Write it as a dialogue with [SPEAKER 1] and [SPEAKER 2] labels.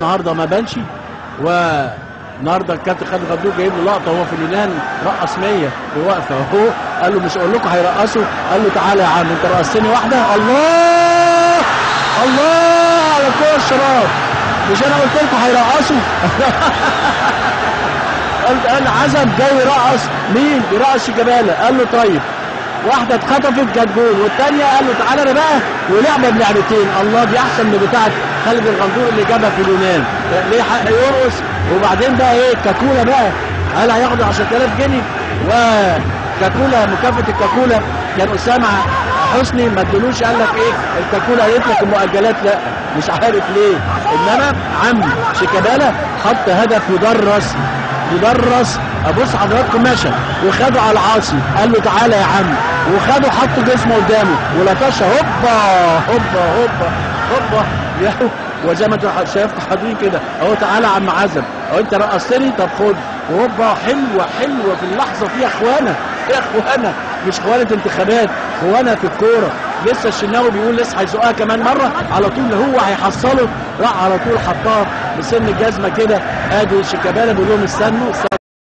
[SPEAKER 1] النهارده ما بانش. والنهارده الكابتن خالد غندور جايب له لقطة وهو في اليونان رقص 100 في وقفه اهو، قال له مش اقول لكم هيرقصوا، قال له تعالى يا عم انت رقصتني واحدة. الله الله على الكورة الشراب، مش انا قلت لكم هيرقصوا؟ قال عزب جاي يرقص مين؟ بيرقص شيكابالا. قال له طيب، واحدة اتخطفت جت جول، والثانية قال له تعالى انا بقى، ولعبه بلعبتين. الله، دي احسن من بتاعه خالد الغندور اللي جابها في اليونان، ليه حق يرقص. وبعدين بقى ايه كاكولا بقى، قال هياخد 10000 جنيه وكاكولا، مكافاة الكاكولا كان اسامة حسني ما ادلوش، قال لك ايه الكاكولا قالت لك المؤجلات لا، مش عارف ليه. انما عم شيكابالا حط هدف مدرس مدرس. ابص حضراتكم مشى وخده على العاصي، قال له تعالى يا عم، وخده حط جسمه قدامه ولطشه، هوبا هوبا هوبا هوبا، وزي ما انتوا شايفكم حاضرين كده اهو، تعالى يا عم عزب اهو، انت رقصتني طب خد، وهوبا. حلوة حلوة في اللحظة، فيها اخوانه، فيها اخوانه، مش خوانه انتخابات، خوانه في الكورة. لسه الشناوي بيقول لسه هيزقها كمان مرة، على طول هو هيحصله، راح على طول حطها بسن الجزمة كده. ادي شيكابالا بيقول لهم استنوا.